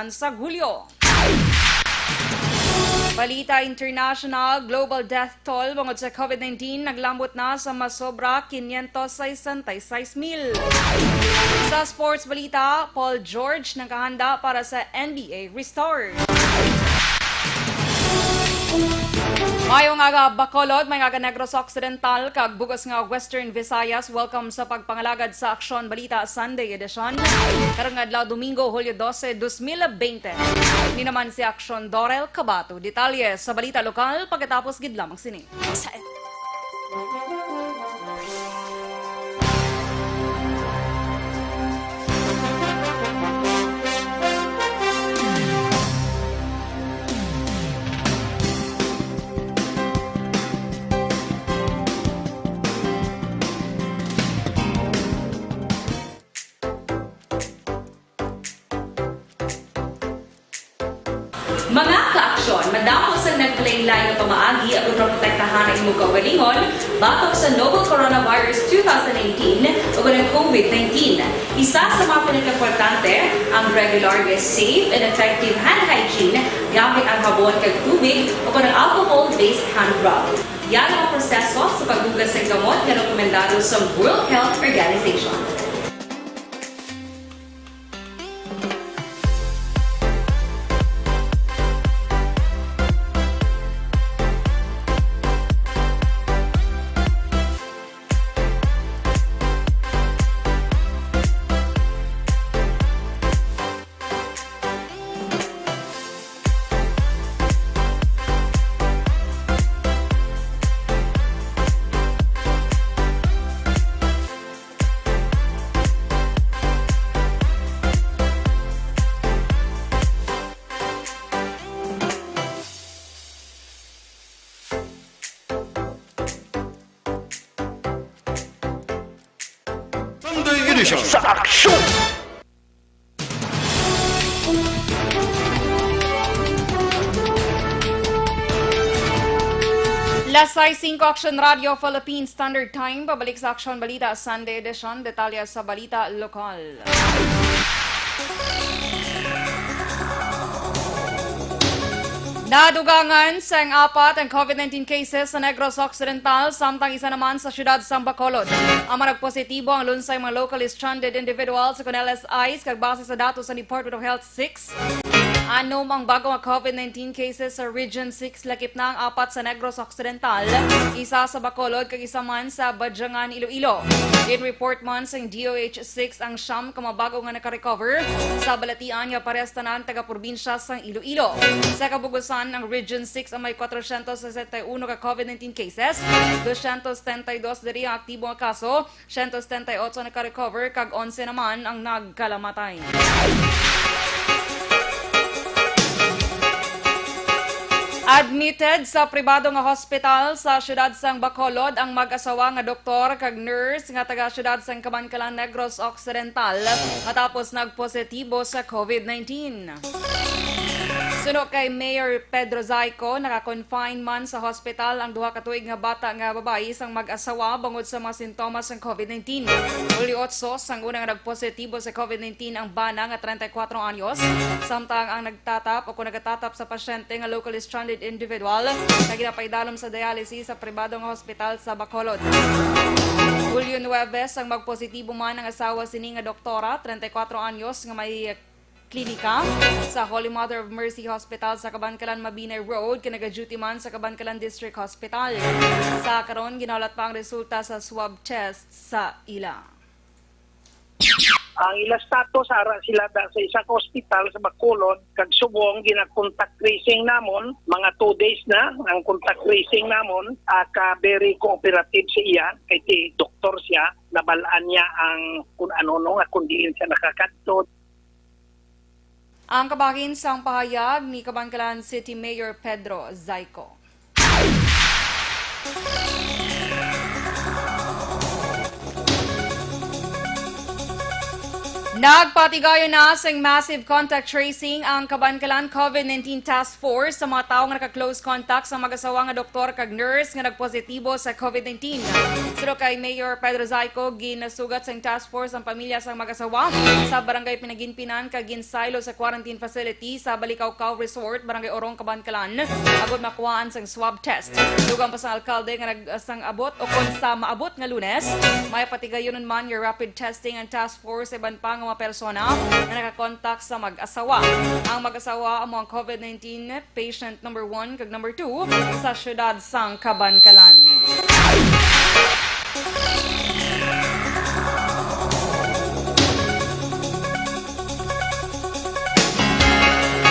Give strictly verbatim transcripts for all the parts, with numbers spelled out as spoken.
sa Hulyo. Balita international, global death toll bangod sa COVID nineteen naglambot na sa masobra quinientos sesenta y seis mil. Sa sports balita, Paul George nagahanda para sa N B A Restart. Mayong aga, Bacolod, mayong aga, Negros Occidental, kag bug-os nga Western Visayas. Welcome sa pagpangalagad sa Aksyon Balita Sunday Edition. Karong adlaw, Domingo, Hulyo dose, dos mil bente. Ni naman si Aksyon Dorel Cabato. Detalye sa balita lokal pagkatapos gid lamang sini. Sa Mga kaaksyon, madamo sang nagkalainlain nga pamaagi aron maprotektahan ang imong kaugalingon batok sa novel coronavirus two thousand nineteen o ang COVID nineteen. Isa sa mga pinakaimportante ang regular nga safe and effective hand hygiene gamit ang habon kag tubig o ang alcohol-based hand rub. Yari ang proseso sa paghugas sa gamot nga rekomendado sa World Health Organization. Sunday Edition sa Aksyon! Las sais singko, Aksyon Radio Philippine Standard Time. Pabalik sa Aksyon Balita Sunday Edition. Detalye sa balita lokal. Nadugangan sang apat ang COVID nineteen cases sa Negros Occidental, samtang isa naman sa siyudad sang Bacolod. Ang mga nagpositibo ang lunsay mga locally stranded individuals, kon L S Is, kag base sa datos sa Department of Health six, anom ang bago nga COVID nineteen cases sa Region six, lakip na ang apat sa Negros Occidental, isa sa Bacolod, kag isa man sa Badiangan, Iloilo. Gin-report man sang D O H six ang siyam ka mga bago nga naka-recover sa balatian nga parehas tanan taga-probinsya sang Iloilo. Sa kabug-usan, ang Region six ang may kwatrocientos sesenta y uno ka COVID nineteen cases, doscientos setenta y dos diri ang aktibo nga kaso, ciento setenta y ocho naka-recover, kag onse naman ang nagkalamatay. Admitted sa pribado nga hospital sa siyudad sang Bacolod ang mag-asawa nga doktor kag nurse nga taga siyudad sang Kabankalan, Negros Occidental, matapos nagpositibo sa COVID nineteen. Suno kay Mayor Pedro Zaico, naka-confine man sa hospital ang duha ka tuig nga bata nga babayi sang mag-asawa bangod sa mga sintomas sang COVID nineteen. Hulyo otso, sang una nga nagpositibo sa COVID nineteen ang bana nga treinta y cuatro anyos, samtang ang nagtatap o kung nagatatap sa pasyente nga locally stranded individual nga ginapaidalom sa dialysis sa pribado nga hospital sa Bacolod. Hulyo nuebe, sang magpositibo man ang asawa sini nga doktora, treinta y cuatro anyos, nga may klinika sa Holy Mother of Mercy Hospital sa Kabankalan Mabinay Road, kag naga-duty man sa Kabankalan District Hospital. Sa karon, ginahulat pa ang resulta sa swab test sa ila. Ang ila status, ara sila da sa isa ka ospital sa Bacolod kag subong gina-contact tracing namon, mga two days na ang contact tracing namon, ah, ka very cooperative sa iya, kay si doktor siya, nabal-an niya ang kun ano, no, nga kun diin siya nakakadto. Ang kabahin sang pahayag ni Kabankalan City Mayor Pedro Zaico. Nagpatigayon na sing massive contact tracing ang Kabankalan COVID nineteen Task Force sa mga tawo nga naka-close contact sa mag-asawa nga doktor kag nurse nga nagpositibo sa COVID nineteen. Suno kay Mayor Pedro Zayco, ginasugat sang task force ang pamilya sang mag-asawa sa Barangay Pinaginpinan kag ginsaylo sa quarantine facility sa Balikawkaw Resort, Barangay Orong, Kabankalan, agod makuhaan sang swab test. Dugang pa sang alkalde nga nag-, sang abot o kon sa maabot nga Lunes, may patigayonon man nga rapid testing ang task force sa iban pa nga mga persona nga nakakontak sa mag-asawa. Ang mag-asawa amo ang COVID nineteen patient number one kag number two sa siyudad sang Kabankalan.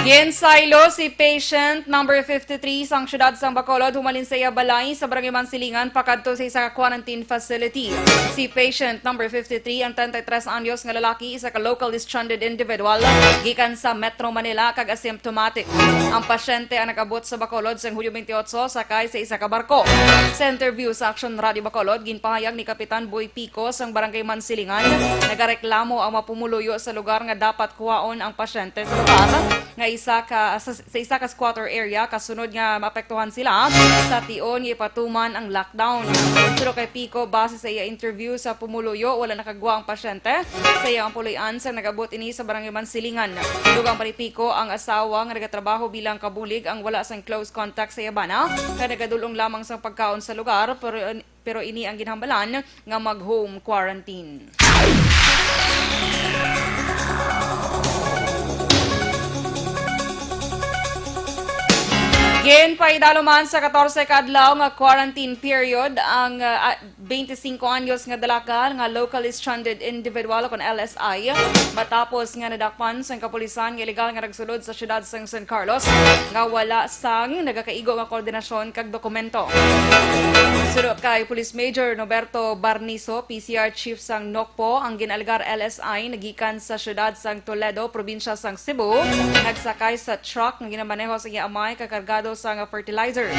Ginsaylo si patient number fifty-three sang siyudad sang Bacolod humalin sa iya balay sa Barangay Mansilingan pakadto sa isa ka quarantine facility. Si patient number fifty-three, ang treinta y tres anyos nga lalaki, isa ka locally stranded individual gikan sa Metro Manila kag asymptomatic. Ang pasyente ang nag-abot sa Bacolod sang Hulyo twenty-eight sakay sa isa ka barko. Sa interview sa Aksyon Radio Bacolod, ginpahayag ni Kapitan Boy Pico sang Barangay Mansilingan, nagareklamo ang mga pumuluyo sa lugar nga dapat kuhaon ang pasyente sa lugar nga isa ka, sa, sa isa ka squatter area, kasunod nga maapektuhan sila sa tion nga ipatuman ang lockdown. Suno kay Pico, base sa iya interview sa pumuluyo, wala nakagwa ang pasyente sa iyang puloy-an sa nag-abot ini sa Barangay Mansilingan. Dugang pa ni Pico, ang asawa nga nagatrabaho bilang kabulig ang wala sang close contact sa iya bana, kay nagadul-ong lamang sang pagkaon sa lugar, pero pero ini ang ginhambalan nga mag-home quarantine. Ginpaidalo man sa katorse ka adlaw nga quarantine period ang, ah, twenty-cinco anyos nga dalaga nga locally stranded individual, kon L S I, matapos nga nadakpan sang kapulisan nga iligal nga nagsulod sa siyudad sang San Carlos nga wala sang nagakaigo nga koordinasyon kag dokumento. Suno kay Police Major Noberto Barnizo, P C R Chief sang Nocpo, ang gin-alegar L S I nagikan sa siyudad sang Toledo, probinsya sang Cebu, nagsakay sa truck nga ginamaneho sa iya amay kag kargado sang fertilizers.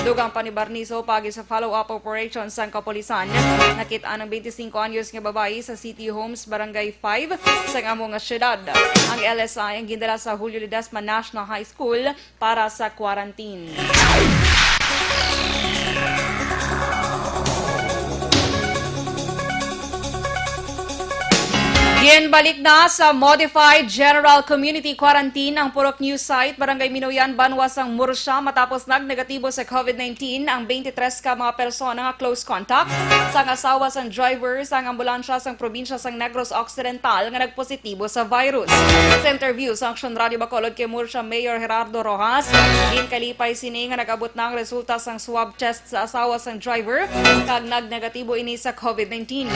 Dugang pa ni Barnizo, paagi sa follow-up operation sang kapulisan, nakit-an ang twenty-cinco anyos nga babayi sa City Homes, Barangay five, sang amo nga siyudad. Ang L S I ang gindala sa Julio Ledesma National High School para sa quarantine. Ginbalik na sa modified general community quarantine ang Purok News Site, Barangay Minoyan, Banwa sang Murcia, matapos nagnegatibo sa COVID nineteen ang twenty-three ka mga persona nga close contact sang asawa sang driver sang ambulansya sang probinsya sang Negros Occidental nga nagpositibo sa virus. Sa interview sa Aksyon Radio Bacolod kay Murcia Mayor Gerardo Roxas, ginkalipay sini nga nag-abot na ang resulta sang swab test sa asawa sang driver kag nagnegatibo ini sa COVID nineteen.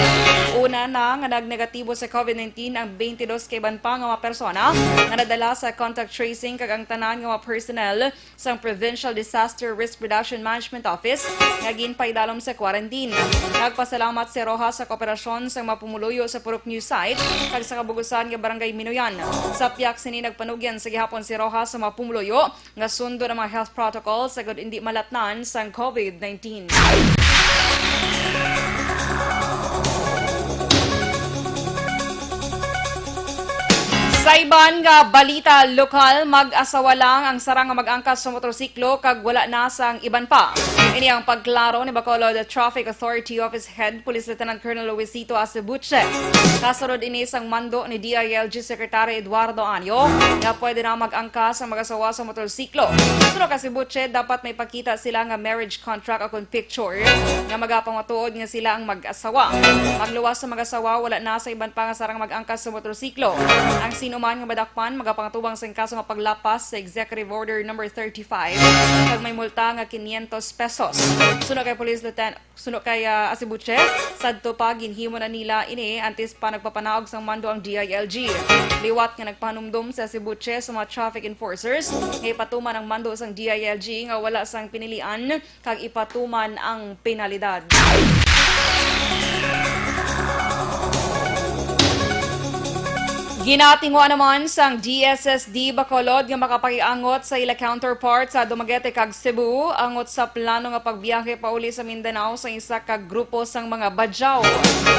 Una na nga nagnegatibo sa COVID nineteen ang twenty-dos ka iban pa nga mga persona nga nadala sa contact tracing kag ang tanan nga mga personnel sang Provincial Disaster Risk Reduction Management Office nga ginpaidalom sa quarantine. Nagpasalamat si Roxas sa kooperasyon sang mga pumuluyo sa Purok News Site kag sa kabugusan nga Barangay Minoyan. Sa pihak sini, nagpanugyan sa gihapon si Roxas sa mga pumuluyo nga sundon ang mga health protocols agud indi malatnan sang COVID nineteen. Sa iban nga balita lokal, mag-asawa lang ang sarang nga mag-angkas sa motorsiklo kag wala na sang iban pa. Ini ang pagklaro ni Bacolod Traffic Authority Office Head Police Lieutenant Colonel Luisito Acebuche. Kasunod ini sang mando ni D I L G Secretary Eduardo Anyo nga pwede na mag-angkas ang mag-asawa sa motorsiklo. Suno kay Acebuche, dapat may pakita sila nga marriage contract o kon picture nga magapamatuod nga sila ang mag-asawa. Magluwas sa mag-asawa, wala na sa iban pa nga sarang mag-angkas sa motorsiklo. Ang sino man nga madakpan, magapangatubang sang kaso nga paglapas sa Executive Order Number thirty-five kag may multa nga quinientos pesos. Suno kay Police Lieutenant, suno kay, ah, Acebuche, sadto pa ginhimo na nila ini antes pa nagpapanaog sang mando ang D I L G. Liwat nga nagpahanumdom si Acebuche sa mga traffic enforcers nga ipatuman ang mando sang D I L G nga wala sang pinilian kag ipatuman ang penalidad. Ginatinguha naman sang D S S D Bacolod nga makapakiangot sa ila counterpart sa Dumaguete kag Cebu angot sa plano nga pagbiyahe pauli sa Mindanao sa isa ka grupo sang mga Badjao.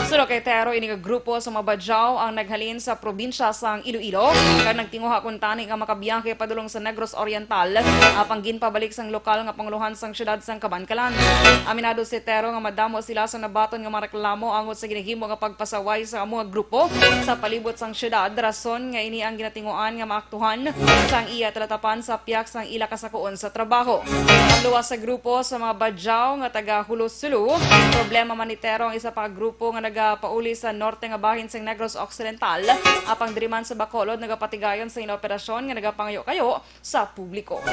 Suno kay Tero, ini nga grupo sa mga Badjao ang naghalin sa probinsya sang Iloilo kag nagtinguha kuntani nga makabiyahe padulong sa Negros Oriental, apang ginpabalik sang lokal nga pangulohan sang siyudad sang Kabankalan. Aminado si Tero nga madamo sila sa nabaton nga mga reklamo angot sa ginahimo nga pagpasaway sa amo nga grupo sa palibot sang siyudad, rason nga ini ang ginatinguan nga maaktuhan sang iya talatapan sa piyak sang ila kasakuon sa trabaho. Ang luwas sa grupo sa mga Badjao nga taga Hulo Sulu, problema man ni Tero ang isa pa ka grupo nga nagapauli sa norte nga bahin sang Negros Occidental, apang diri man sa Bacolod nagapatigayon sa ila operasyon nga nagapangayo-kayo sa publiko.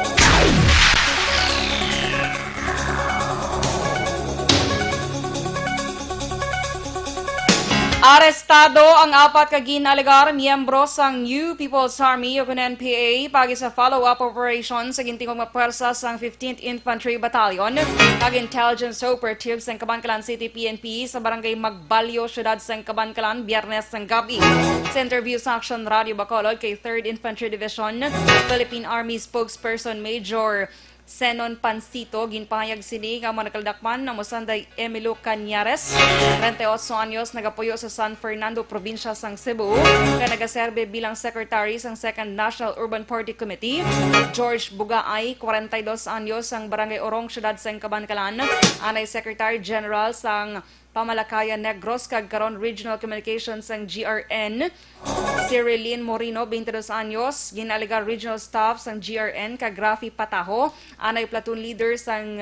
Arestado ang apat ka gin-alegar miyembro sang New People's Army o kon N P A paagi sa follow-up operation sa gintingog nga pwersa sang fifteenth Infantry Battalion kag intelligence operatives sang Kabankalan City P N P sa barangay Magbalyo, siyudad sang Kabankalan, Biyernes sang gabi. Sa interview sa Action Radio Bacolod kay Third Infantry Division, Philippine Army Spokesperson Major Senon Pansito, ginpahayag sini nga ang mga nakaladakpan amo sanday Emilio Cañares, treinta y ocho anyos, nagapuyo sa San Fernando, probinsya sang Cebu, kag nagaserbe bilang secretary sang Second National Urban Party Committee. George Bugaay, kwarenta y dos anyos, sang Barangay Orong, siyudad sang Kabankalan, anay Secretary General sang Pamalakayan Negros kag karon Regional Communications sang G R N. Si Relin Moreno, twenty-dos anyos, gin-alegar regional staff sang G R N, kag Rafi Pataho, anay platoon leader sang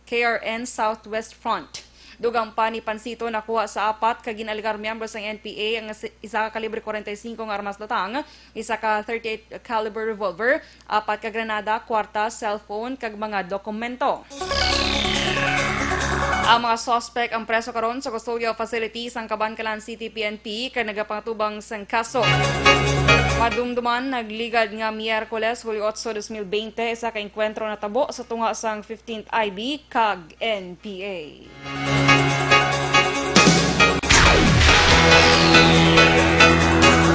K R N Southwest Front. Dugang pa ni Pansito, nakuha sa apat ka gin-alegar miyembro sang N P A ang si-, isa ka kalibre kwarenta y singko nga armas lutang, isa ka thirty-eight caliber revolver, apat ka granada, kwarta, cellphone, kag mga dokumento. Ang mga suspek ang preso karon sa custodial facility sang Kabankalan City P N P kag nagapangatubang sang kaso. Madumduman, nagligad nga Miyerkules, Hulyo otso, dos mil bente, isa ka engkwentro natabo sa tunga sang fifteenth I B kag N P A.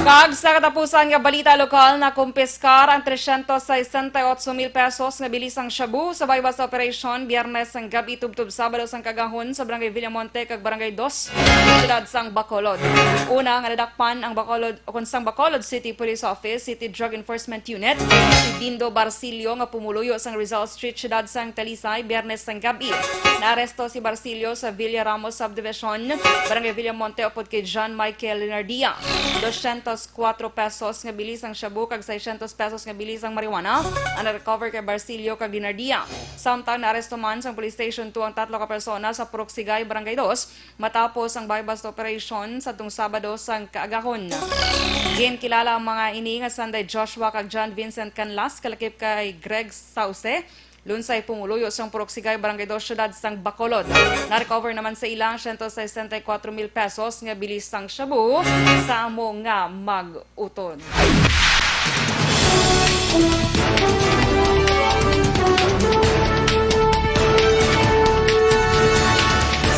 Kag sa katapusan nga balita lokal, nakumpiskar ang trescientos sesenta y ocho mil pesos nga bili sang shabu sa buy-bust operation Biyernes sang gabi tubtob Sabado sang kaagahon sa Barangay Villamonte kag Barangay Dos, siyudad sang Bacolod. Una nga nadakpan ang Bacolod, o kon sang Bacolod City Police Office, City Drug Enforcement Unit, si Dindo Barcillo nga pumuluyo sang Rizal Street, siyudad sang Talisay, Biyernes sang gabi. Naaresto si Barcillo sa Villa Ramos Subdivision, Barangay Villamonte, upod kay John Michael Lenardia. Doscientos cuatro pesos nga bili sang shabu kag seiscientos pesos nga bili sang marijuana ang na-recover kay Barcillo kag Lenardia. Samtang naaresto man sang Police Station two ang tatlo ka persona sa Purok Sigay, Barangay Dos, matapos ang buy-bust operation sadtong Sabado sang kaagahon. Ginkilala ang mga ini nga sanday Joshua kag John Vincent Canlas, kalakip kay Greg Sauce, lunsay pumuluyo sang Purok Sigay, Barangay Dos, siyudad sang Bacolod. Na-recover naman sa ila ang siyento sesenta y kuwatro mil pesos nga bili sang shabu sa amo nga mag-uton.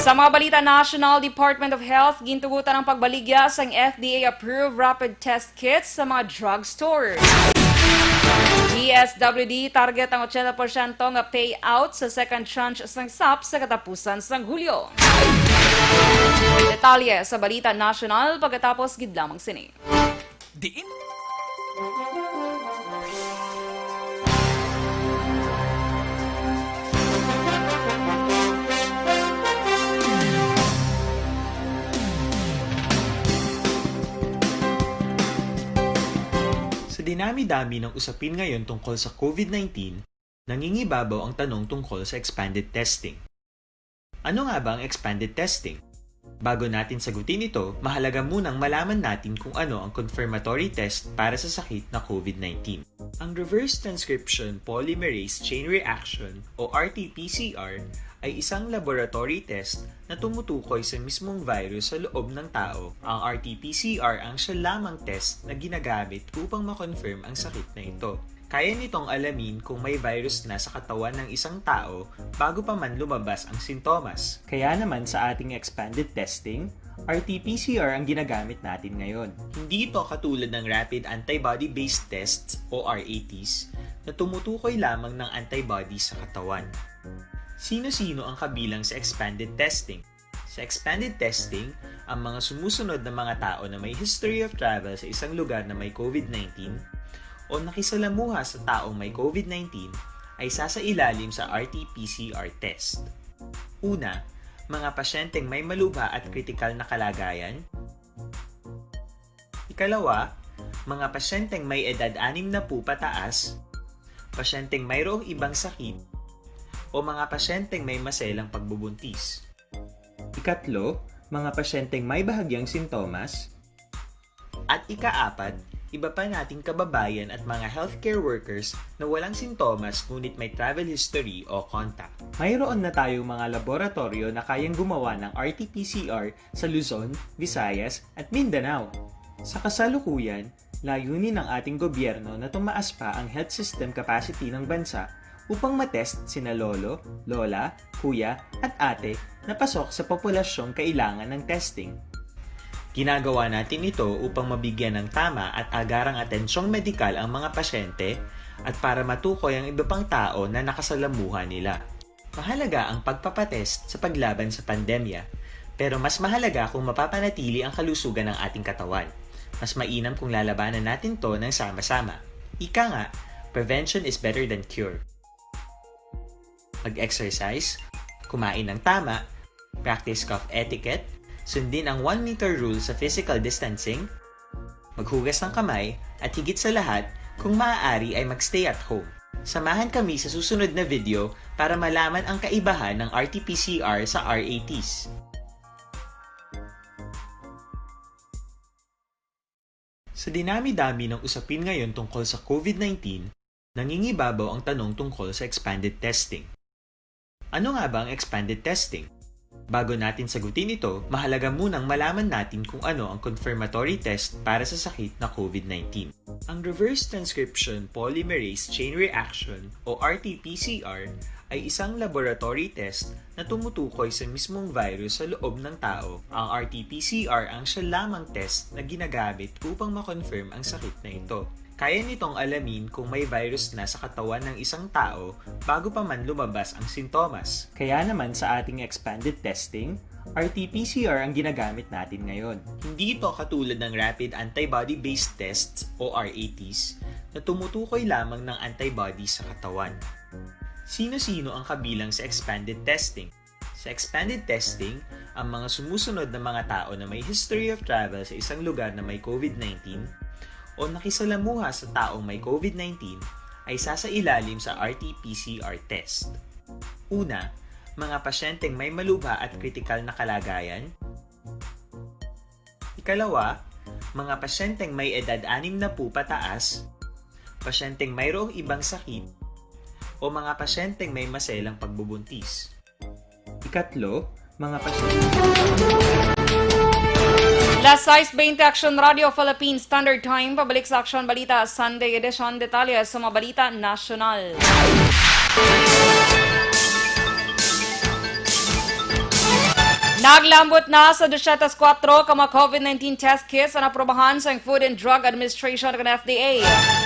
Sa mga balita national, Department of Health gintugutan ang pagbaligya sang F D A-approved rapid test kits sa mga drugstore. D S W D, target ang ochenta porsyento nga payout sa second tranche sang sap sa katapusan sang Hulyo. Detalye sa balita nasyonal pagkatapos gid lamang sini. Diin Sa dinami-dami ng usapin ngayon tungkol sa COVID nineteen, nangingibabaw ang tanong tungkol sa expanded testing. Ano nga ba ang expanded testing? Bago natin sagutin ito, mahalaga munang malaman natin kung ano ang confirmatory test para sa sakit na COVID nineteen. Ang reverse transcription polymerase chain reaction o R T P C R ay isang laboratory test na tumutukoy sa mismong virus sa loob ng tao. Ang R T P C R ang siya lamang test na ginagamit upang ma-confirm ang sakit na ito. Kaya nitong alamin kung may virus na sa katawan ng isang tao bago pa man lumabas ang sintomas. Kaya naman sa ating expanded testing, R T P C R ang ginagamit natin ngayon. Hindi ito katulad ng rapid antibody-based tests o R A Ts na tumutukoy lamang ng antibody sa katawan. Sino-sino ang kabilang sa expanded testing? Sa expanded testing, ang mga sumusunod na mga tao na may history of travel sa isang lugar na may COVID nineteen o nakisalamuha sa taong may COVID nineteen ay sasailalim sa R T P C R test. Una, mga pasyenteng may malubha at kritikal na kalagayan. Ikalawa, mga pasyenteng may edad anim na po pataas, pasyenteng mayroong ibang sakit, o mga pasyenteng may maselang pagbubuntis. Ikatlo, mga pasyenteng may bahagyang sintomas. At ikaapat, iba pa nating kababayan at mga healthcare workers na walang sintomas ngunit may travel history o contact. Mayroon na tayong mga laboratoryo na kayang gumawa ng R T P C R sa Luzon, Visayas, at Mindanao. Sa kasalukuyan, layunin ng ating gobyerno na tumaas pa ang health system capacity ng bansa upang matest sina lolo, lola, kuya, at ate na pasok sa populasyong kailangan ng testing. Ginagawa natin ito upang mabigyan ng tama at agarang atensyong medikal ang mga pasyente at para matukoy ang iba pang tao na nakasalamuha nila. Mahalaga ang pagpapatest sa paglaban sa pandemya, pero mas mahalaga kung mapapanatili ang kalusugan ng ating katawan. Mas mainam kung lalabanan natin 'to ng sama-sama. Ika nga, prevention is better than cure. Mag-exercise, kumain ng tama, practice cough etiquette, sundin ang one meter rule sa physical distancing, maghugas ng kamay, at higit sa lahat, kung maaari ay mag-stay at home. Samahan kami sa susunod na video para malaman ang kaibahan ng R T P C R sa R A Ts. Sa dinami-dami ng usapin ngayon tungkol sa COVID nineteen, nangingibabaw ang tanong tungkol sa expanded testing. Ano nga ba ang expanded testing? Bago natin sagutin ito, mahalaga munang malaman natin kung ano ang confirmatory test para sa sakit na COVID nineteen. Ang reverse transcription polymerase chain reaction o R T P C R ay isang laboratory test na tumutukoy sa mismong virus sa loob ng tao. Ang R T P C R ang siya lamang test na ginagamit upang ma-confirm ang sakit na ito. Kaya nitong alamin kung may virus na sa katawan ng isang tao bago pa man lumabas ang sintomas. Kaya naman sa ating expanded testing, R T P C R ang ginagamit natin ngayon. Hindi ito katulad ng rapid antibody-based tests o R A Ts na tumutukoy lamang ng antibody sa katawan. Sino-sino ang kabilang sa expanded testing? Sa expanded testing, ang mga sumusunod na mga tao na may history of travel sa isang lugar na may COVID nineteen o nakisalamuha sa taong may COVID nineteen ay sasailalim sa R T P C R test. Una, mga pasyenteng may malubha at kritikal na kalagayan. Ikalawa, mga pasyenteng may edad anim na po pataas, pasyenteng mayroong ibang sakit, o mga pasyenteng may maselang pagbubuntis. Ikatlo, mga pasyente. Las sais veinte, Aksyon Radio Philippines Standard Time. Pabalik sa Aksyon Balita Sunday Edition. Detalye sa mga balita nasyonal. Naglambot na sa dosyentos kuwatro ka mga COVID nineteen test kits ang naprobahan sang Food and Drug Administration o F D A.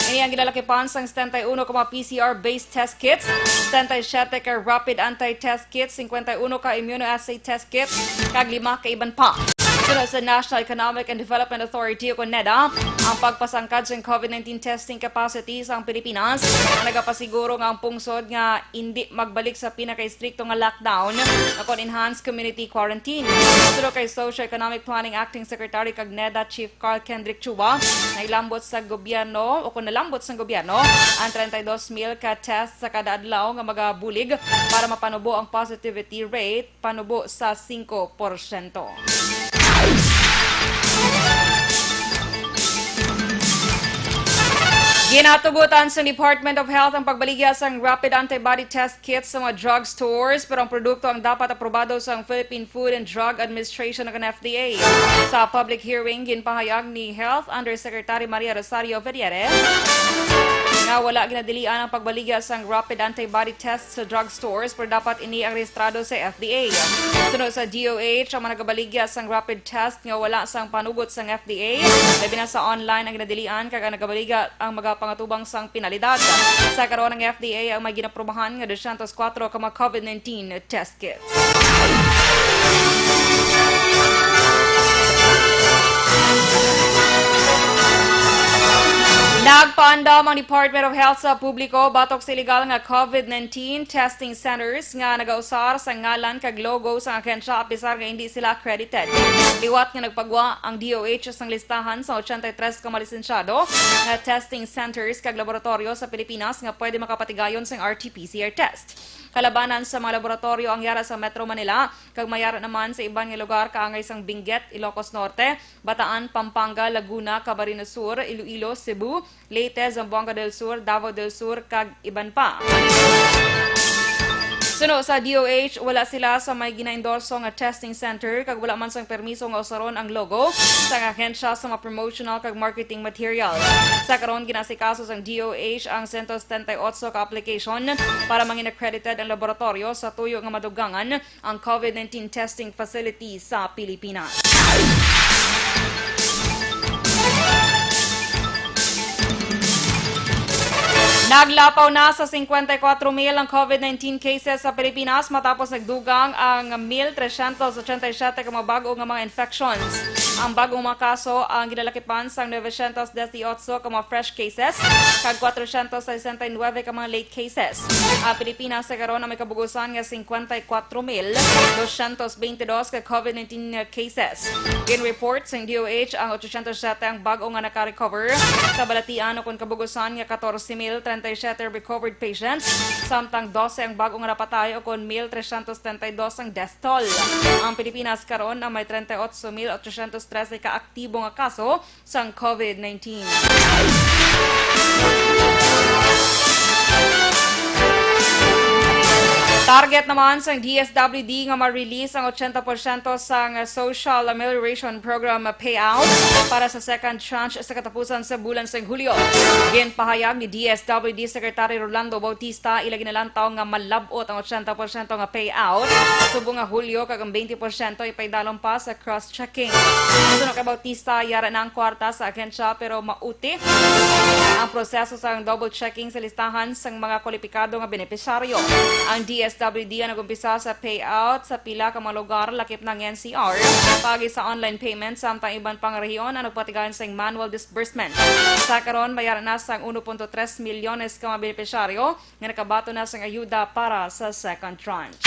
Ini ang ginalakipan sang setenta y uno ka mga P C R-based test kits, setenta y siyete ka rapid anti-test kits, cincuenta y uno ka immunoassay test kits, kag lima ka iban pa. Sunod sa National Economic and Development Authority o NEDA, ang pagpasangkad sang COVID nineteen testing capacity sang Pilipinas nagapasiguro nga ang pungsod nga indi magbalik sa pinakaistrikto nga lockdown, kon enhanced community quarantine. Suno kay Socio-Economic Planning Acting Secretary kag NEDA Chief Carl Kendrick Chua, nailambot sa gobyerno o kung nalambot sa gobyerno ang treinta y dos mil ka test sa kada adlaw nga magabulig para mapanubo ang positivity rate panubo sa singko porsyento. Ginatugutan sa Department of Health ang pagbaligya sang rapid antibody test kits sa mga drugstores, pero ang produkto ang dapat aprobado sang Philippine Food and Drug Administration o F D A. Sa public hearing, ginpahayag ni Health Undersecretary Maria Rosario Veriere Wala ginadilian ang pagbaligya sang rapid antibody test sa drugstores, pero dapat ini ang rehistrado sa F D A. Suno sa D O H, ang mga nagabaligya sang rapid test nga wala sang panugot sang F D A, labi na sa online ang ginadilian, kag ang nagabaligya ang magapangatubang sang penalidad. Sa karon, ang F D A ang may ginaprubahan nga dosyentos kuwatro ka mga COVID nineteen test kits. Nagpaandam ang Department of Health sa publiko batok sa illegal nga COVID nineteen testing centers nga nagausar sa ngalan kag logo sang ahensya, apisar nga hindi sila accredited. Liwat nga nagpagwa ang D O H sang listahan sa ochenta y tres ka malisensyado nga testing centers kag laboratoryo sa Pilipinas nga pwede makapatigayon sang R T P C R test. Kalabanan sa mga laboratoryo ang yara sa Metro Manila, kag may yara naman sa iban nga lugar kaangay sang Benguet, Ilocos Norte, Bataan, Pampanga, Laguna, Camarines Sur, Iloilo, Cebu, Leyte, Zamboanga del Sur, Davao del Sur, kag iban pa. Suno sa D O H, wala sila sa may ginaendorso nga testing center, kag wala man sang permiso nga usaron ang logo sang ahensya sa mga promotional kag marketing materials. Sa karon, ginasikaso sang D O H ang sento setenta y otso ka application para mangin accredited ang laboratoryo sa tuyo nga madugangan ang COVID nineteen testing facility sa Pilipinas. Naglapaw na sa singkwenta y kuwatro mil ang COVID nineteen cases sa Pilipinas matapos nagdugang ang mil tresyentos ochenta y siyete ka mga bag-o nga mga infections. Ang bag-ong mga kaso ang ginalakipan sang novecientos dieciocho ka mga fresh cases kag kwatrocientos sesenta y nuebe ka mga late cases. Ang Pilipinas sa karon ang may kabugusan nga singkwenta y kuwatro mil dosyentos beintidos ka COVID nineteen cases. Gin-report sang D O H ang ochocientos siyete ang bag-o nga naka-recover sa balatian, ukon kabugusan nga katorse mil treinta y siete recovered patients, samtang dose ang bag-o nga napatay, ukon mil tresyentos treinta y dos ang death toll. Ang Pilipinas karon ang may treinta y ocho mil ochocientos trese ka aktibo nga kaso sang COVID nineteen. Target naman sang D S W D nga ma-release ang ochenta porsyento sang Social Amelioration Program payout para sa second tranche sa katapusan sa bulan sang Hulyo. Ginpahayag ni D S W D Secretary Rolando Bautista, ila ginalantaw nga malab-ot ang ochenta porsyento nga payout subong nga Hulyo, kag ang twenty porsyento ipaidalom pa sa cross-checking. Suno kay Bautista, yara na ang kwarta sa ahensya, pero mauti ang proseso sang double checking sa listahan sang mga kwalipikado nga benepisyaryo. Ang D S W D ang nag-umpisa sa payout sa pila ka mga lugar, lakip na ang N C R, paagi sa online payment, samtang iban pang rehiyon ang nagpatigayon sang manual disbursement. Sa karon, may yara na sang uno punto tres milyones ka mga benepisyaryo nga nakabaton na sang ayuda para sa second tranche.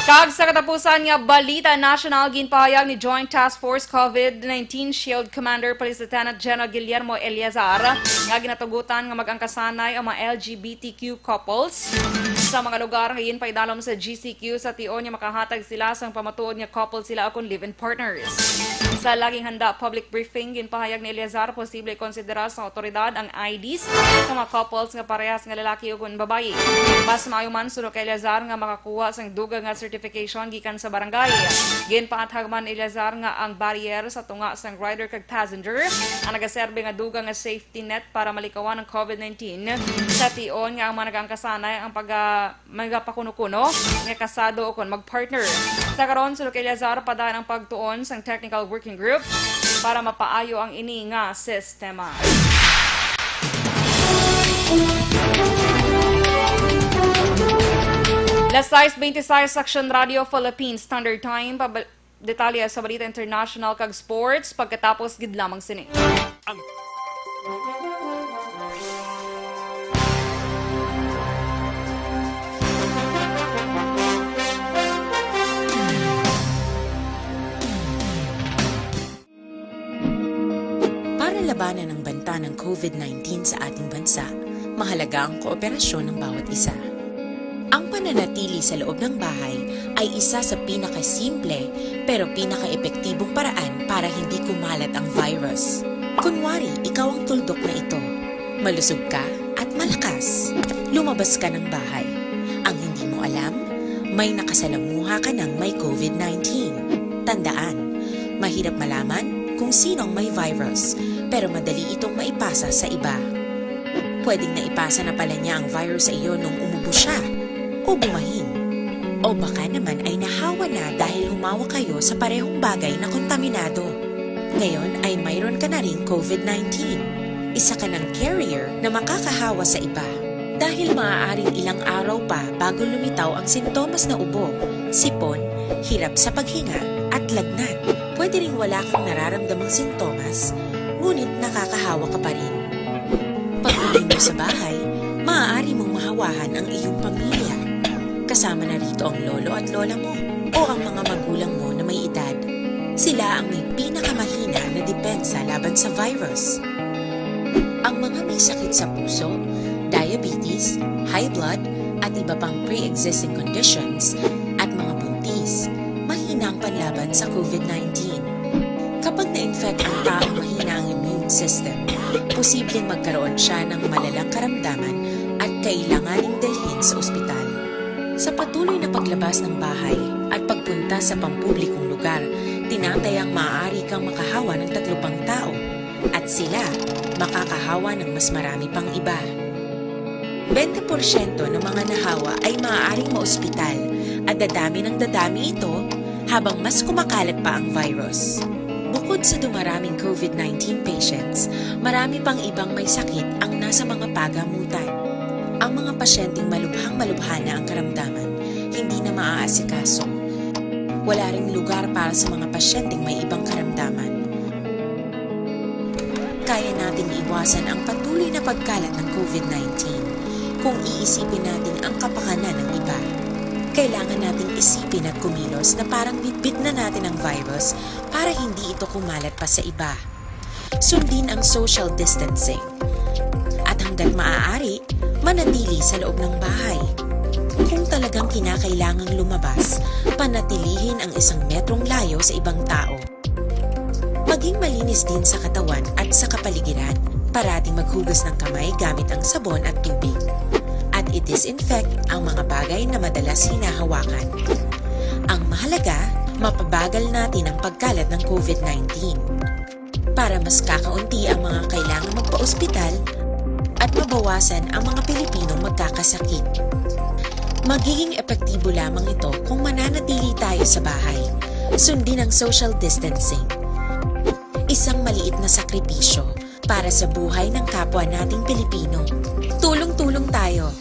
Kag sa katapusan nga balita nasyonal, ginpahayag ni Joint Task Force COVID nineteen Shield Commander Police Lieutenant General Guillermo Eleazar nga ginatugutan nga mag-angkasanay ang mga L G B T Q couples sa mga lugar nga ginpaidalom sa G C Q sa tion nga makahatag sila sang pamatuod nga couple sila ukon live-in partners. Sa laging handa public briefing, ginpahayag ni Eleazar, posible ikonsidera sang awtoridad ang I Ds sa mga couples nga parehas nga lalaki ukon babayi. Mas maayo man, suno kay Eleazar, nga makakuha sang dugang nga certification gikan sa barangay. Ginpaathag man ni Eleazar nga ang barrier sa tunga sang rider kag passenger ang nagaserbi nga dugang nga safety net para malikawan ang COVID nineteen sa tion nga ang mga nag-angkasanay ang pag, ah, magapakuno-kuno nga kasado ukon mag-partner. Sa karon, suno kay Eleazar, padayon ang pagtuon sang technical working group para mapaayo ang ini nga sistema. Las sais beintiseis, Aksyon Radio Philippine Standard Time. Pabal-, detalye sa balita international kag sports pagkatapos gid lamang sini. Ang Para labanan ang banta ng COVID nineteen sa ating bansa, mahalaga ang kooperasyon ng bawat isa. Ang pananatili sa loob ng bahay ay isa sa pinakasimple pero pinakaepektibong paraan para hindi kumalat ang virus. Kunwari, ikaw ang tuldok na ito. Malusog ka at malakas. Lumabas ka ng bahay. Ang hindi mo alam, May nakasalamuha ka nang may covid nineteen. Tandaan, mahirap malaman kung sino ang may virus, pero madali itong maipasa sa iba. Pwedeng naipasa na pala niya ang virus sa iyo nung umubo siya, o bumahin. O baka naman ay nahawa na dahil humawak kayo sa parehong bagay na kontaminado. Ngayon ay mayroon ka na ring covid nineteen. Isa ka ng carrier na makakahawa sa iba. Dahil maaaring ilang araw pa bago lumitaw ang sintomas na ubo, sipon, hirap sa paghinga, at lagnat. Pwede ring wala kang nararamdamang sintomas, ngunit nakakahawa ka pa rin. Pag-uwi mo sa bahay, maaari mong mahawahan ang iyong pamilya. Kasama na rito ang lolo at lola mo o ang mga magulang mo na may edad. Sila ang may pinakamahina na depensa laban sa virus. Ang mga may sakit sa puso, diabetes, high blood, at iba pang pre-existing conditions, at mga buntis, mahina ang panlaban sa covid nineteen. Kapag na-infect ang taong mahina ang immune system, posibleng magkaroon siya ng malalang karamdaman at kailanganing dalhin sa ospital. Sa patuloy na paglabas ng bahay at pagpunta sa pampublikong lugar, tinatayang maaari kang makahawa ng tatlo pang tao, at sila makakahawa ng mas marami pang iba. Bente porsyento ng mga nahawa ay maaaring maospital, at dadami ng dadami ito habang mas kumakalat pa ang virus. Bukod sa dumaraming covid nineteen patients, marami pang ibang may sakit ang nasa mga pagamutan. Ang mga pasyenteng malubhang-malubha na ang karamdaman, hindi na maaasikaso. Wala ring lugar para sa mga pasyenteng may ibang karamdaman. Kaya nating iwasan ang patuloy na pagkalat ng covid nineteen kung iisipin natin ang kapakanan ng iba. Kailangan nating isipin at kumilos na parang bitbit na natin ang virus para hindi ito kumalat pa sa iba. Sundin ang social distancing. At hanggat maaari, manatili sa loob ng bahay. Kung talagang kinakailangang lumabas, panatilihin ang isang metrong layo sa ibang tao. Maging malinis din sa katawan at sa kapaligiran. Parating maghugas ng kamay gamit ang sabon at tubig. At i-disinfect ang mga bagay na madalas hinahawakan. Ang mahalaga, mapabagal natin ang pagkalat ng covid nineteen. Para mas kakaunti ang mga kailangang magpa-ospital at mabawasan ang mga Pilipinong magkakasakit. Magiging epektibo lamang ito kung mananatili tayo sa bahay, sundin ang social distancing. Isang maliit na sakripisyo para sa buhay ng kapwa nating Pilipino. Tulong-tulong tayo.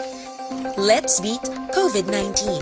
Let's beat covid nineteen.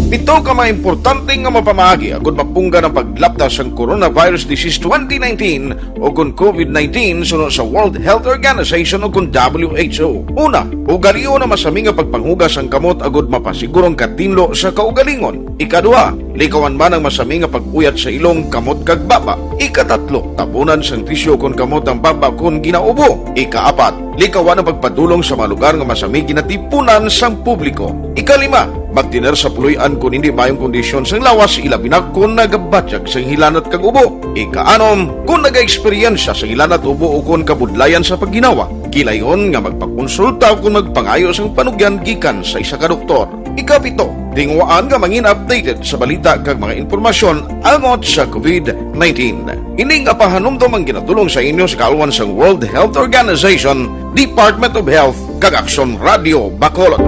Pito ka mga importante nga mapamaagi agud mapunggan ang paglapta sang coronavirus disease twenty nineteen o kon covid nineteen suno sa World Health Organization o kon W H O. Una, ugalion ang masami nga pagpanghugas sang kamot agud mapasiguro ang katinlo sa kaugalingon. Ikaduha, likawan man ang masami nga pag-uyat sa ilong, kamot kag baba. Ikatatlo, tabunan sang tisyu kon kamot ang baba kon ginaubo. Ikaapat, likawan ang pagpadulong sa mga lugar nga masami ginatipunan sang publiko. Ikalima, magtener sa puloy-an kon hindi maayong kondisyon sang lawas, ilabi na kon nagabatyag sang hilanat kag ubo. Ikaanom, kon nagaeksperyensya sang hilanat, ubo ukon kabudlayan sa pagginawa, gilayon nga magpakonsulta ukon magpangayo sang panugyan gikan sa isa ka doktor. Ikapito, tinguhaan nga mangin updated sa balita kag mga impormasyon angot sa covid nineteen. Ini nga pahanumdom ang ginadul-ong sa inyo sa kaalwan sang World Health Organization, Department of Health, kag Aksyon Radio Bacolod.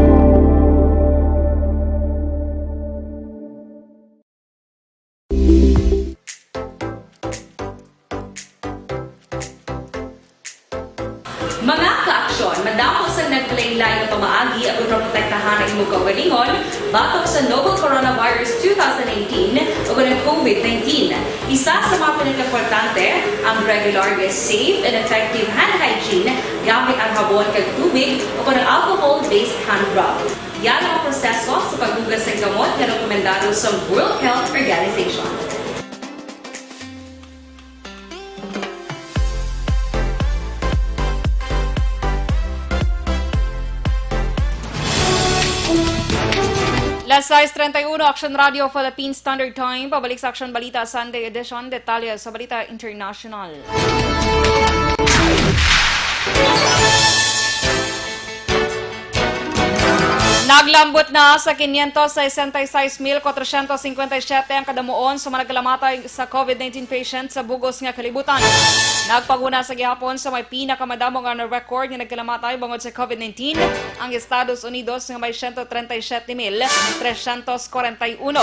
Mga ka-aksyon, madamo sang naglain-lain nga pamaagi aron maprotektahan ang imo kaugalingon batok sa novel coronavirus two thousand eighteen o kon ang covid nineteen. Isa sa mga pinakaimportante ang regular nga safe and effective hand hygiene gamit ang habon kag tubig o kon ang alcohol-based hand rub. Yara ang proseso sa paghugas sang kamot nga rekomendado sang World Health Organization. Sais treinta y uno, Action Radio Philippine Standard Time. Pabalik sa Action Balita Sunday Edition. Detalye sa Balita International. Naglambot na sa quinientos sesenta y seis mil cuatrocientos cincuenta y siete ang kadamuon sa mga nagkalamatay sa COVID nineteen patient sa bug-os nga kalibutan. Nagpanguna sa gihapon sa may pinakamadamo nga na-record nga nagkalamatay bangod sa COVID nineteen ang Estados Unidos, nga may siyento treinta y siyete mil trescientos kwarenta y uno.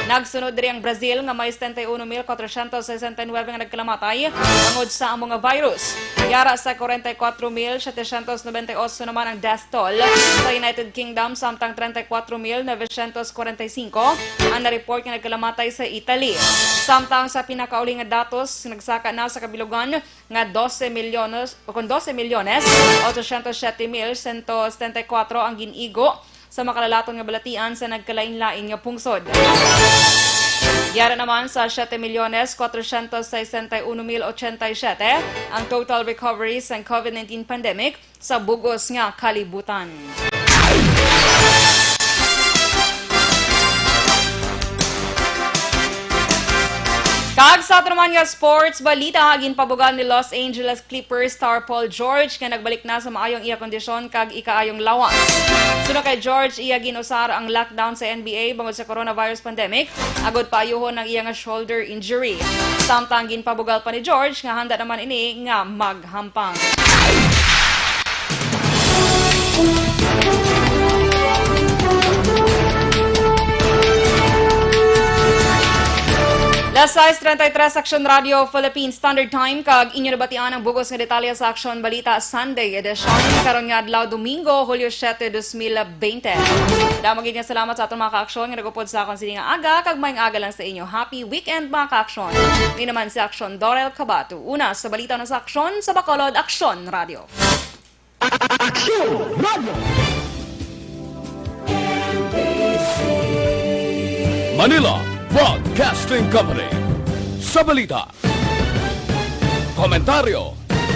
Nagsunod diri ang Brazil, nga may setenta y uno mil cuatrocientos sesenta y nuebe nga nagkalamatay bangod sa amo nga virus. Yara sa kwarenta y kuwatro mil setecientos noventa y ocho naman ang death toll sa United Kingdom, samtang treinta y kuwatro mil novecientos kwarenta y singko ang na-report nga nagkalamatay sa Italy. Samtang sa pinakauli nga datos, nagsaka na sa kabilugan nga doce milyones, o kon doce milyones, ochocientos siete mil sento setenta y kuwatro ang gin-igo sa makalalaton nga balatian sa nagkalain-lain nga pungsod. Yara naman sa siete milyones cuatrocientos sesenta y uno mil ochenta y siete ang total recovery sang COVID nineteen pandemic sa bug-os nga kalibutan. Kag sa ato naman nga sports balita, ginpabugal ni Los Angeles Clippers star Paul George nga nagbalik na sa maayong iya kondisyon kag ikaayong lawas. Suno kay George, iya ginusar ang lockdown sa N B A bangod sa coronavirus pandemic, agod paayuhon ang iya nga shoulder injury. Samtang ginpabugal pa ni George nga handa naman ini nga maghampang. Las sais treinta y tres, Action Radio Philippine Standard Time, kag inyo nabatian ang bug-os nga detalye sa Action Balita Sunday Edition karon nga adlaw, Domingo, Hulyo siete, dos mil bente. Damo gid nga salamat sa aton mga ka-aksyon nga nagupod sa akon sini nga aga, kag maayong aga lang sa inyo. Happy weekend, mga ka-aksyon. Ni naman si Aksyon Dorel Cabato. Una sa balita na sa aksyon sa Bacolod, Aksyon Radio. Aksyon Radio. Manila Broadcasting Company. Sa balita, komentaryo,